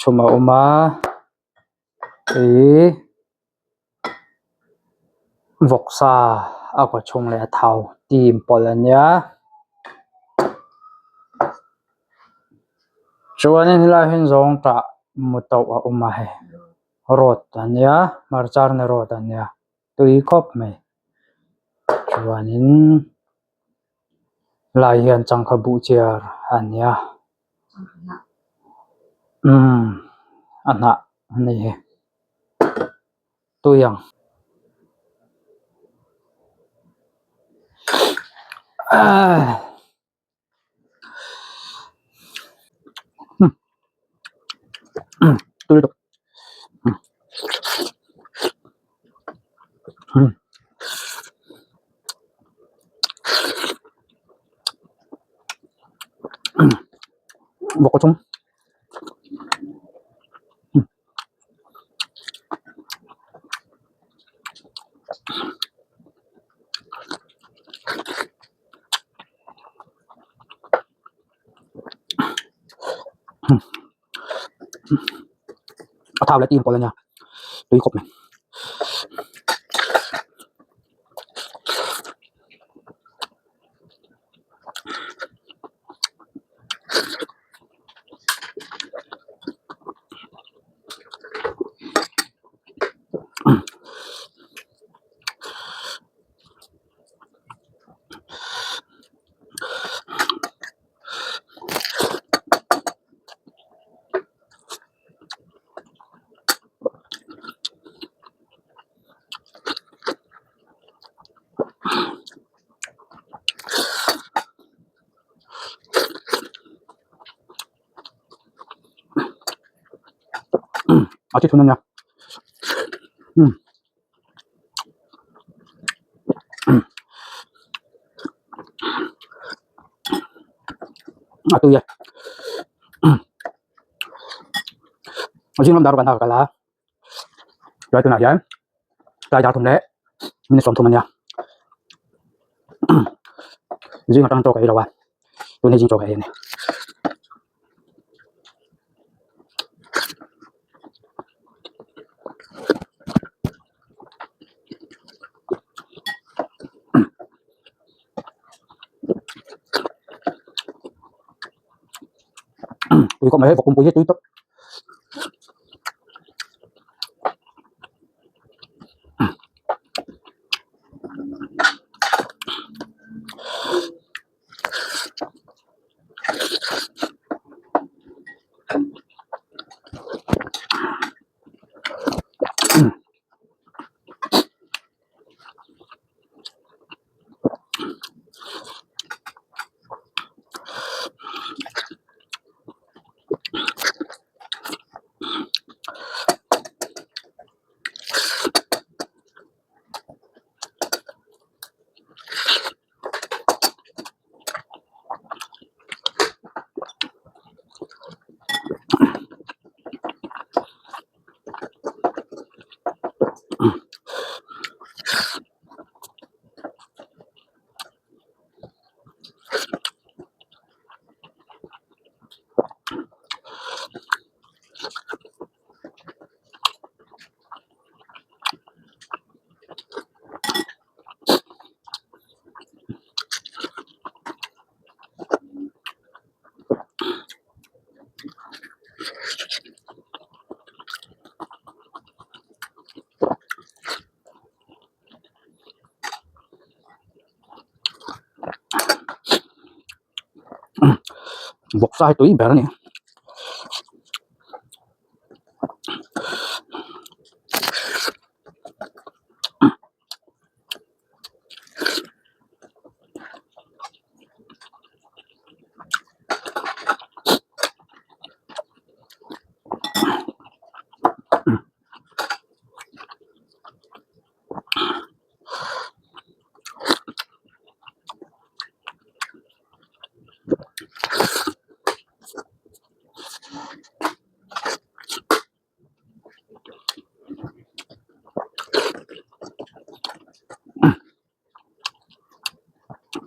chhum a awm a ih vawksa a kawchhung leh a thau tim pawlh a nia chuanin helaiah hian zawngtah mu tauh a awm a hei rawt a nia hmarcha rawt a nia tui khawp mai chuanin lai hian changkha buh chiar a nia umm a hnah a ni hi tui ang ahh. Tui lutuk vawk a chung. A thau leh tim pawlh a nia tui khawp mai. A thi thun a nia umm a tui a zing lam dar kan kal a tlai tunah hian tlai dar thum leh minute 30 a nia zing atang chaw ka ei lo a tun hi zing chaw ka ei a ni. Tui khawp mai hei vawk pumpui hi tui tawp. Vawksa hi tui ber a ni.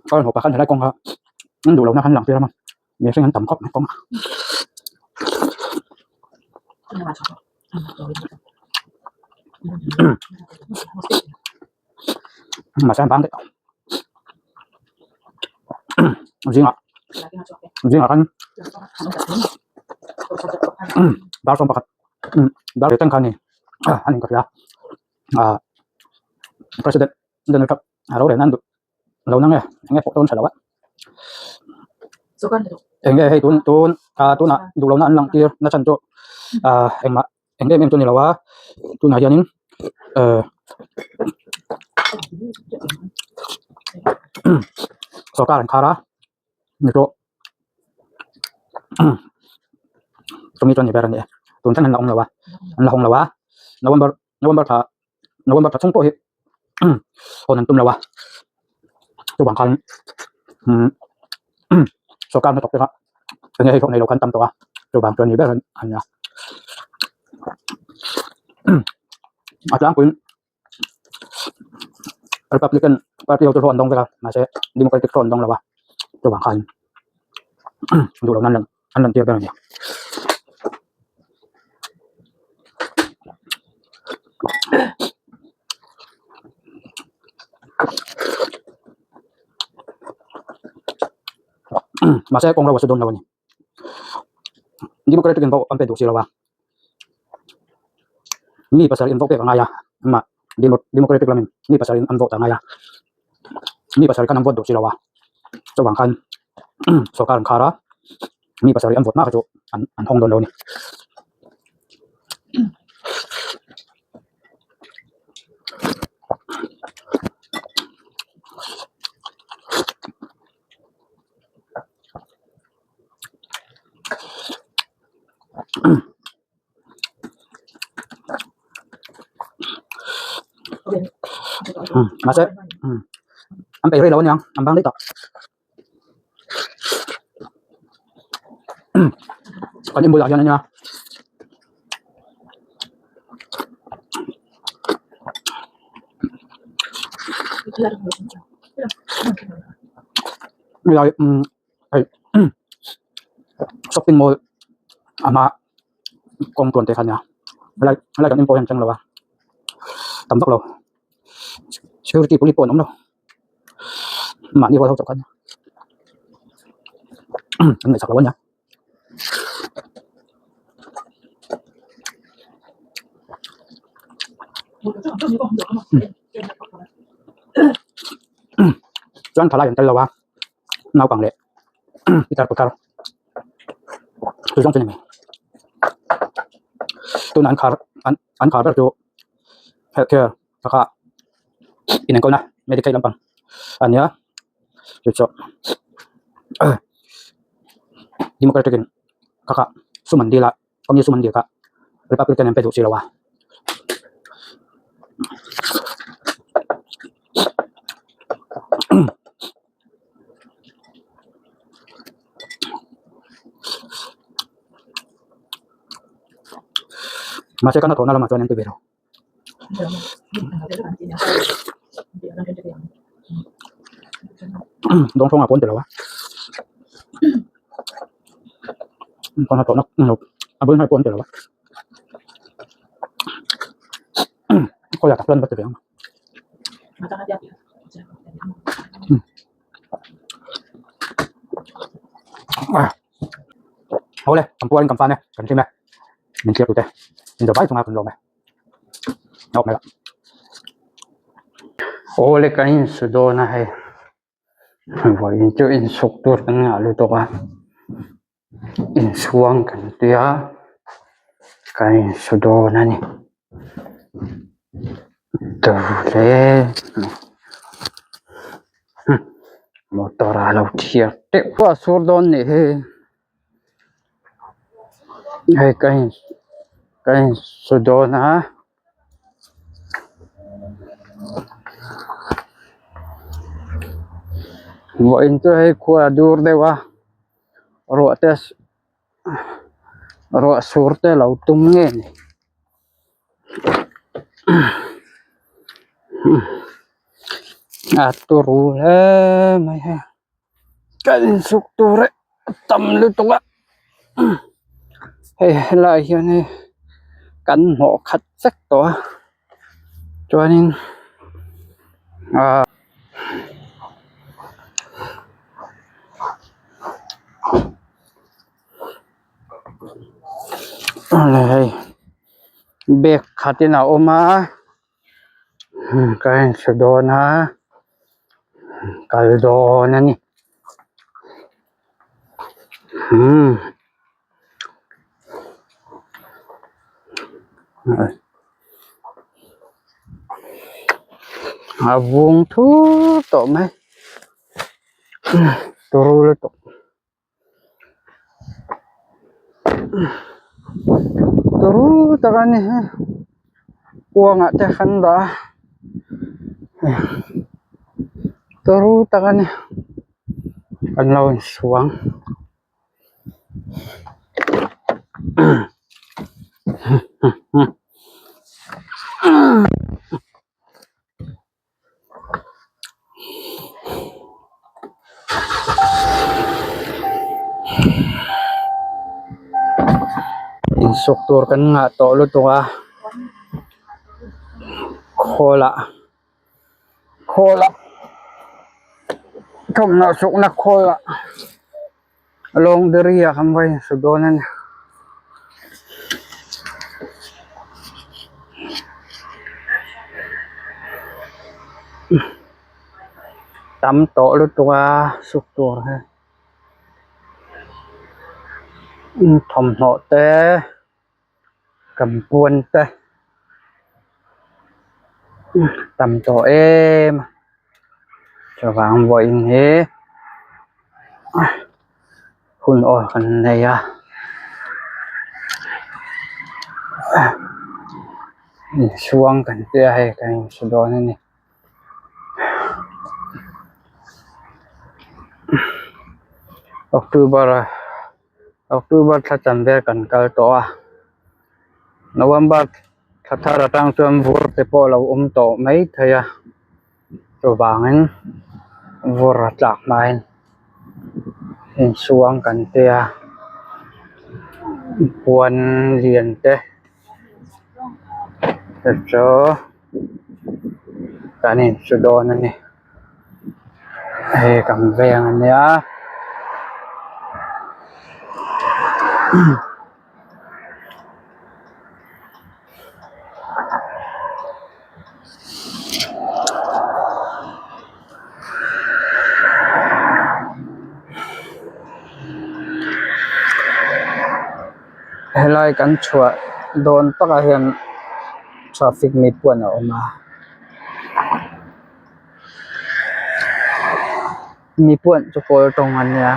Kar hlawh pakhat helai kawng kha an duh lohna khan lang tir a mihring an tam khawp mai kawng. Mahse an bang daih tawh zingah zingah khan dar sawm pakhat dar leh teng kha a ni a ni ka hria ah president Donald Trump a lo rehna an duh lo na nge eng nge pawh dawn tha lo a eng nge hei tun tun ah tunah duh lohna an lang tir na chhan chu ah engmah eng em em chu a ni lo a tunah hianin eh sawrkar an khar a ni pawh chumi chu a ni ber a ni e tun thleng hian an la awm lo a an la hawng lo a November November thla November thla chhung pawh hi hawn an tum lo a chuvang khan umm sawrkar hnathawk te kha enge hei hlawh nei lo khan tam tawh a chuvang chuan ni ber a ni a a tlangpuiin Republican party ho chu hlawh an dawng vek a mahse Democratic hlawh an dawng lo a chuvang khan duh loh nan an lan tir ber a ni. Mahse kawng ro a su dawn lo a ni. Democratic in vote an pe duh si lo a. Mi pasarih in vote pek a ngai a, amah Democratic lamin mi pasarih an vote a ngai a. Mi pasarih khan an vote duh si lo a, chuvang khan sorkar an khar a, mi pasarih an vote hma kha chu an hawng dawn lo a ni. Mahse an peih rei lo aniang an bang daih tawh kan in bulah hian ania. Helai hei shopping mall a hma kawng tuan te kha ania helai helai kan en pawh hian a thleng lo a tam vak lo security police pawh an awm lo mahni rual ho chauh kha ania an ngaihsak lo ania. Chuan thalai an tel lo a naupang leh pitar putar chu zawng chu a ni mai tunah an khar an khar ber chu health care taka inenkawlna medical lampang a nia chu chu democratic in kha sum an dil a awmze sum an dil kha republican an pe duh si lo a. Mahse ka hnathawhna lamah chuan an ti ve lo. Dawngthawngah pawh an ti lo a ka hnathawhna a bul hnai pawh an ti lo a khawiah tak chuan va ti ve ang. Awle kan puarin kan fan e kan hlim e min thlir tute min do vai chunga kan lawm e awk mai la. Awle kan insu dawn a hei vawiin chu insuk tur kan ngah lutuk a inchhuang kan tia kan insu dawn a ni hle motor a lo thiar teuh a sur dawn nih hi hei ka in ka insu dawn a. Vawiin chu hei khua a dur deuh a ruah te ruah sur te lo tum nge ni a turu hle mai hei ka insuk tur e a tam lutuk a hei helaiah hian hei. Kan hnawh khat vek tawh a chuanin ahh awle hei bag khatin a awm a ka inhre dawn a kal dawn a ni umm. A vung thur tawh mai turu lutuk turu tak a ni hei kuangah te kan dah a turu tak a ni kan lo insuang. Insuk tur kan ngah tawh lutuk a khawl ah khawl ah thawmhnaw sukna khawl ah laundry ah kan va insu dawn a ni. Tam tawh lutuk a suk tur hi thawmhnaw te. Kan puan te tam tawh em a chuvang vawiin hi hun awl kan nei a inchhuang kan tia hei kan inhre dawn a ni. October a. October thla chan vel kan kal tawh a November thla thar atang chuan vur te pawh a lo awm tawh mai thei a chuvangin vur a tlak hmain inchhuang kan tia puan lian te chu kan insu dawn a ni. Hei kan veng a nia helai kan chhuah dawn takah hian traffic mi puan a awm a. Mi puan chu kawl tawng a nia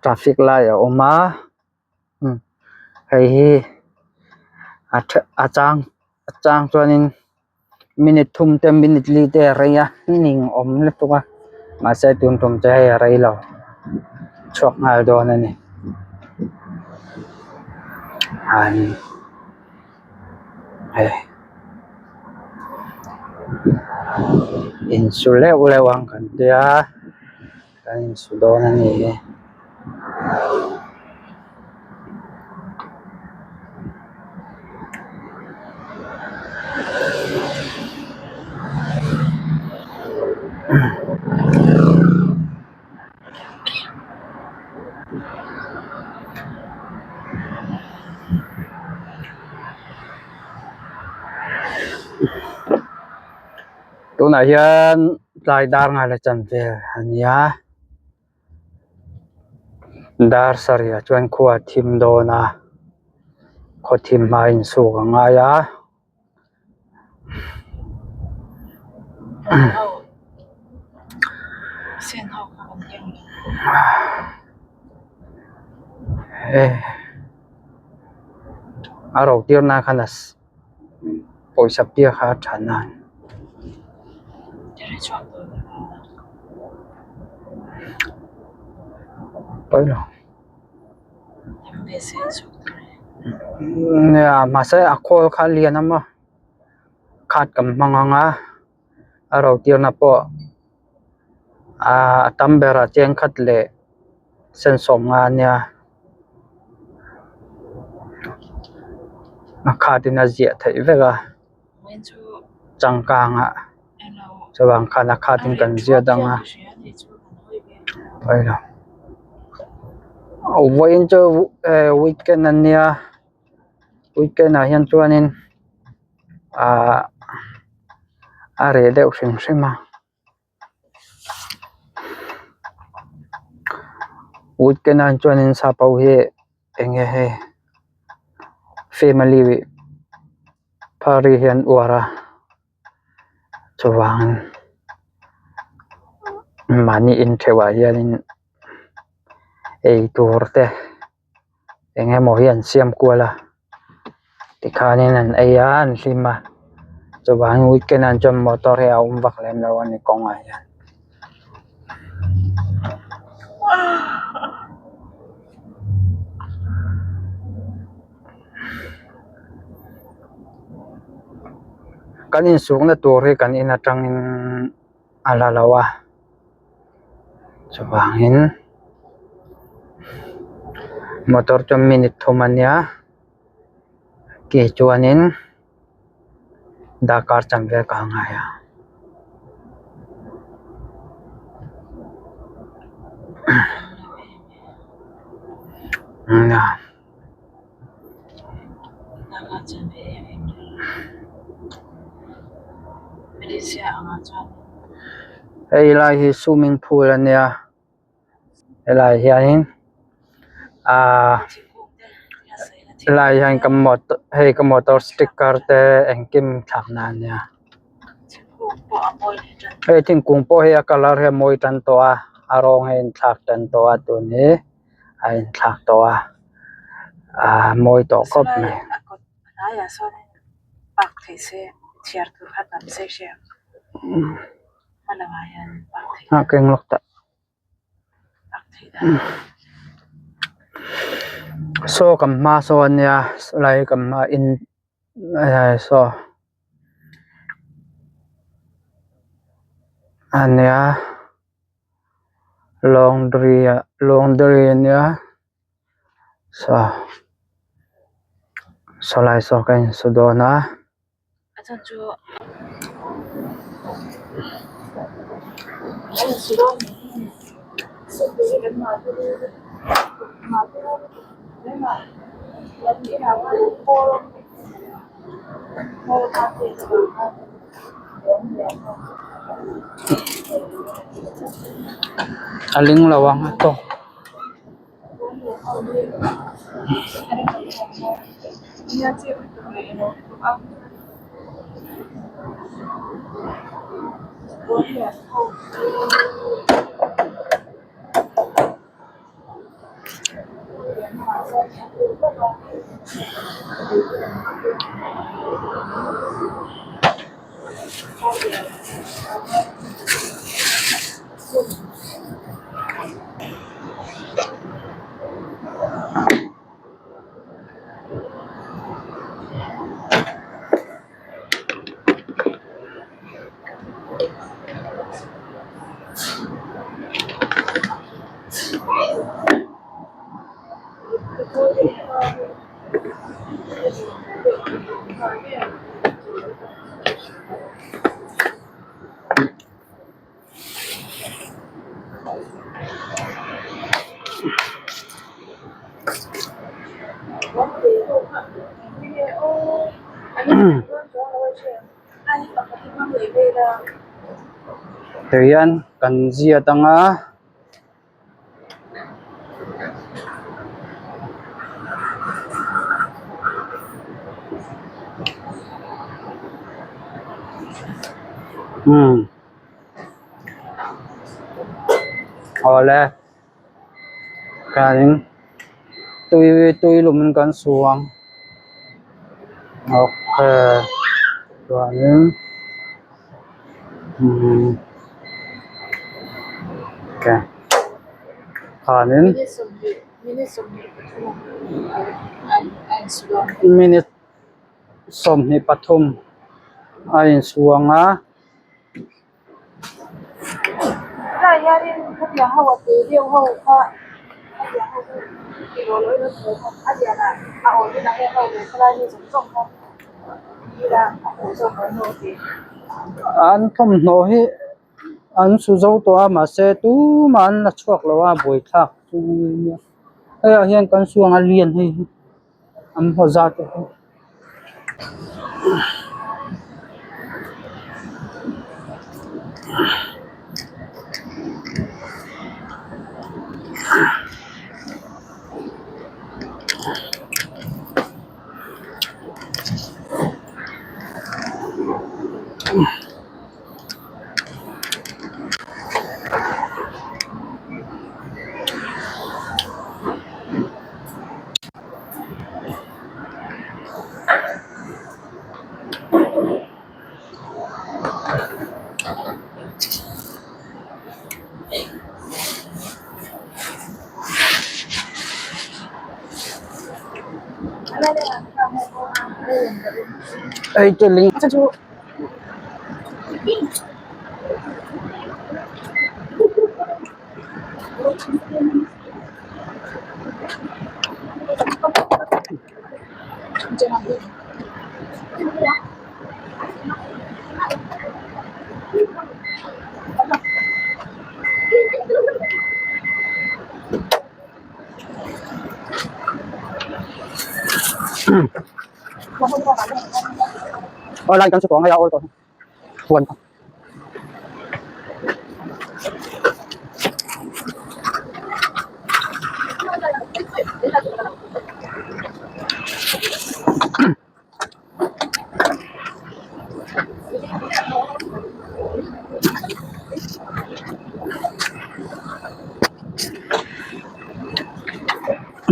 traffic light a awm a hei hi a then a chang a chang chuanin minute thum te minute li te a rei a ning awm lutuk a mahse tun tum chu hei a rei lo chhuak nghal dawn a ni an. Hei insu leuh leuh ang kan tia kan insu dawn a ni hi. Tunah hian tlai dar ngai la chan vel a ni a dar sarih ah chuan khua a thim dawn a khaw thim hma insuk a ngai a. A ro tir na khan a pawisa piak kha a tha nan. Nia mahse a khawl kha a lian a maw card kan hmang ang a a ro tirna pawh a tam berah cheng khat leh sen sawm nga a nia. A khat in a ziah theih vek a changkang ah chuvang khan a khat in kan ziat ang a vawiin chu weekend a nia weekend ah hian chuanin ahh a reh deuh hrim hrim a. Weekend ah chuanin sap ho hi eng nge hei family party hi an uar a chuvangin mahni in theuh ah hianin eitur te. Eng emaw hi an siam kual a tikhanin an ei a an hlim a chuvangin weekend ah chuan motor hi a awm vak lem lo a ni kawngah hian. Kan insukna tur hi kan in atangin a la lo a. Chuvangin motor chu minute thum a nia ke chuanin darkar chanve ka ngai a. Hei lai hi swimming pool a nia helai hianin ahh helai hian ka motor hei ka motor sticker te engkim thlak na a nia hei thingkung pawh hi a colour hi a mawi tan tawh a a rawng a inthlak tan tawh a tun hi. A inthlak tawh a aaa mawi tawh khawp mai. A keng lawk tah saw kan hma saw a nia sawlai kan hma in saw a nia. Laundry ah laundry a nia saw sawlai saw ka insu dawn a. A ling lo ang a tawk. Tihian kan ziat ang a. Umm awle khanin tui tui lum in kan su ang okay chuanin umm okay khanin minute 23 a insuang a. An thawmhnaw hi an su zo tawh a mahse tumah an la chhuak lo a buaithlak chu nia hei ah hian kan suang a lian hei hi an haw zat te hi. Aw lai kan chu tawng hei a awl tawh huan kha.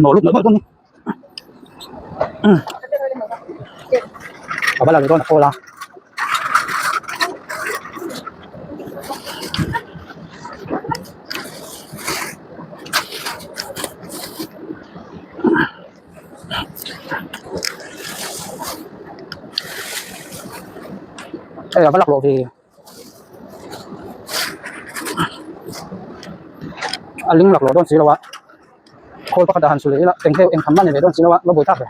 Nawh lut nawh nawh dawn ni. A va la leh dawn a khawl a. Hei a va laklawh ve. A ling laklawh dawn si lo a khawl pakhat ah han su leh ila eng eng tham mah ni ve dawn si lo a va buai thlak ve.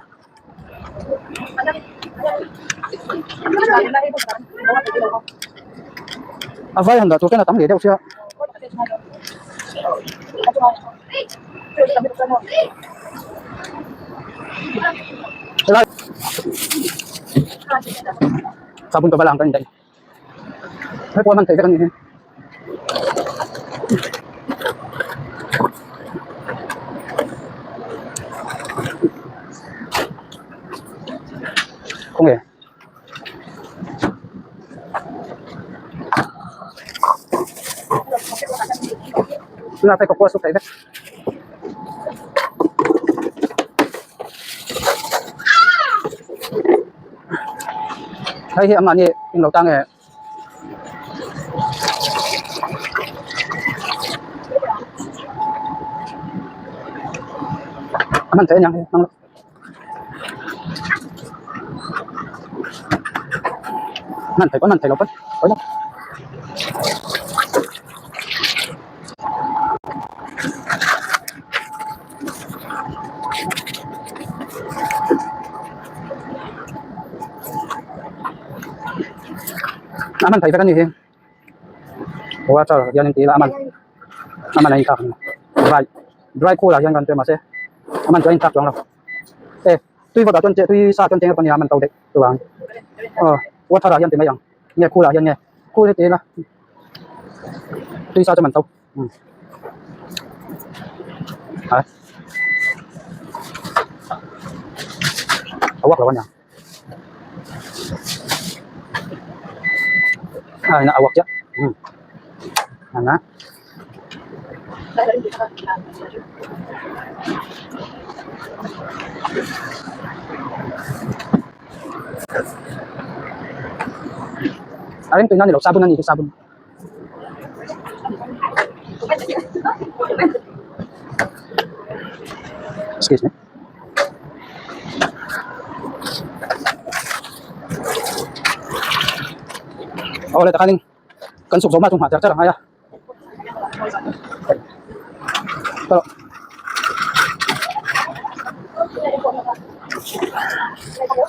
A vai han dah tur chuan a tam leh deuh sia. Helai sabun ka va lang ka ni daih. Hei pawh a hman theih vek a nih hi. Khawnge? Tunah phei ka kuah suk theih vek. Hei hi amah ni englo tang nge a hman theih aniang hei hmang hman theih pawn hman theih loh pawn pawi lo. A man thei vek a ni hi water hian in ti ila a man a man a inthlak ang dry dry cool ah hian kan ti a mahse a man chu a inthlak chuang lo e tui vawt ah chuan tui sa chuan cheng a nia a man to daih chuvang aw water ah hian ti mai ang nge cool ah hian nge cool hi ti ila tui sa chu man to. Hả? A work lo ania. A ina a work chiah. Ana. A reng tuina ni lo sabun ani sabun. Excuse me. Aw le takhanin kan suk zawh hma chu nghah char char a ngai a. Nia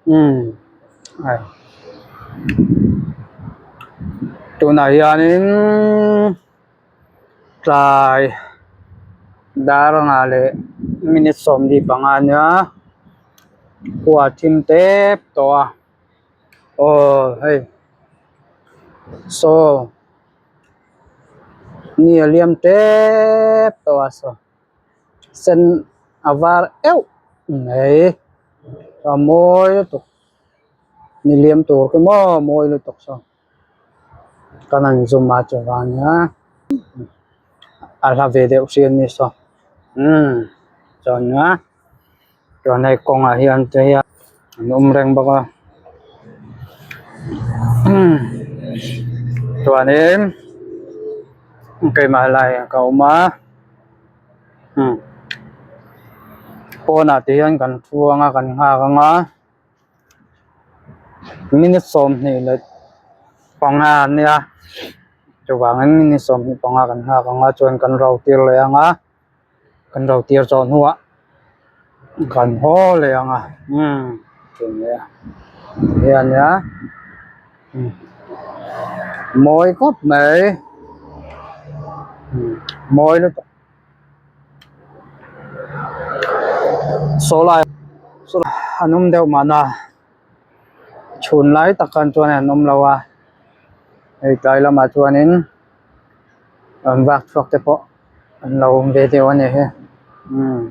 umm ai tunah hianin tlai dar anga leh minute 15 ania khua a thim tep tawh a aw hei saw ni a liam tep tawh a saw sen a var euh mai a mawi lutuk ni liam tur khi maw mawi lutuk saw. Kan han zoom a chuan a a hla ve deuh hri a ni saw umm chuan a chuan hei kawngah hian te hian an awm reng bawk a umm chuanin keimah laiah ka awm a umm pawnah te hian kan thu ang a kan nghak ang a. Minute 25 a nia chuvangin minute 25 kan nghak ang a chuan kan ro tir leh ang a kan ro tir zawh hnuah kan haw leh ang a umm chumi hi a nia mawi khawp mai mawi lutuk. Saw lai saw an awm deuh mahna chhun lai tak khan chuan an awm lo a hei tlai lamah chuanin an vak chhuak te pawh an lo awm ve deuh a ni hi umm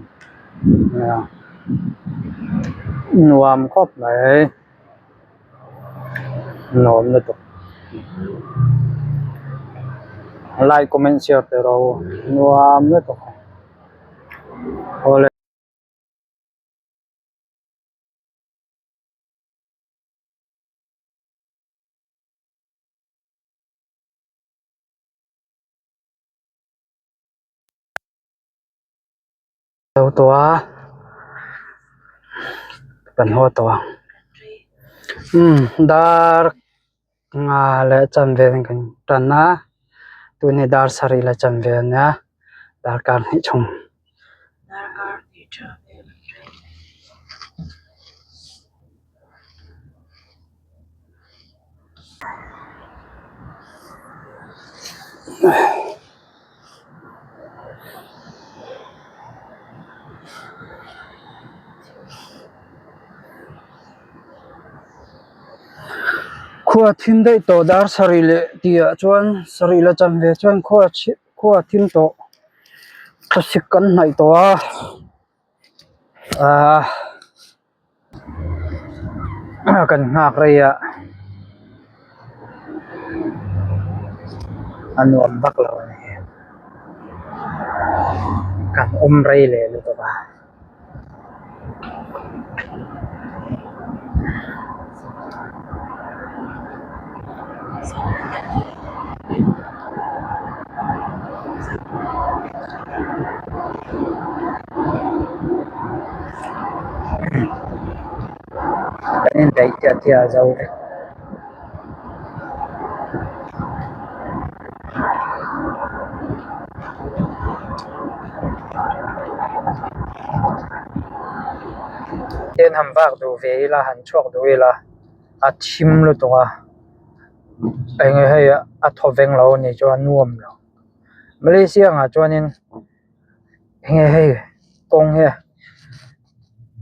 nia nuam khawp mai nuam lutuk like comment share te rawh u nuam lutuk awle. Zo tawh a kan haw tawh a umm dar nga leh chanve in kan tan a tun hi dar sarih leh chanve a nia darkar hnih chhung. Khua thim daih tawh dar sarih leh tihah chuan sarih la chanve chuan khua khua thim tawh thlasik kan hnaih tawh a ahh. Kan nghak rei a a nuam vak lo a ni kan awm rei leh lutuk a. Kan indaih chiah chiah a zo vek. Ten han vak duh ve ila han chhuak duh ila a thim lutuk a eng nge hei a thaw veng lo a nih chuan a nuam lo Malaysia ang ah chuanin eng nge hei kawng hi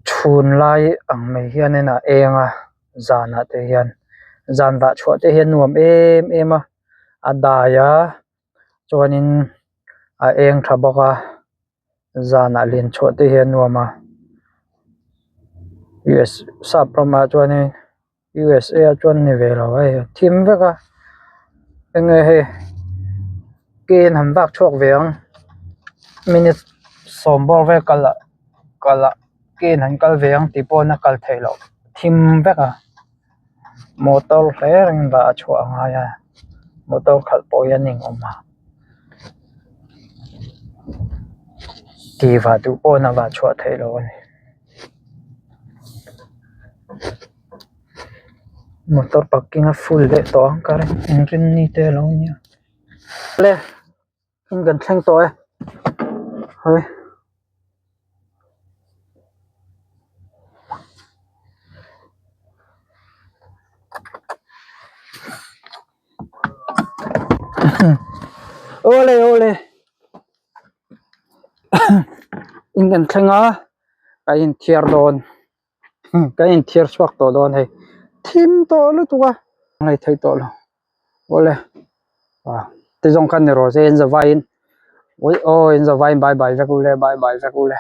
chhun lai ang mai hianin a eng a zanah te hian zan vah chhuah te hian nuam em em a a dai a chuanin a eng tha bawk a zanah len chhuah te hi a nuam a us sap ramah chuanin usa ah chuan ni ve lo hei a thim vek a enge hei ke in han vak chhuak ve ang minute sawm bawr vel kal ah kal ah ke in han kal ve ang tih pawhin a kal theih loh thim vek a motor hle reng vah a chhuah a ngai a motor khalh pawh hi a ninawm a tih vah duh pawhin a vah chhuah theih loh a ni. Motor parking a full leh tawh ang ka ring engrin ni te alo nia le in kan thleng tawh e hei. Awle awle in kan thleng a ka inthiar dawn. Kan inthiar chhuak tawh dawn hei thim tawh lutuk a ngaih theih tawh lo awle ah ti zawng khan ni rawh se in zavaiin awi aw in zavaiin bye bye vek ule bye bye vek ule.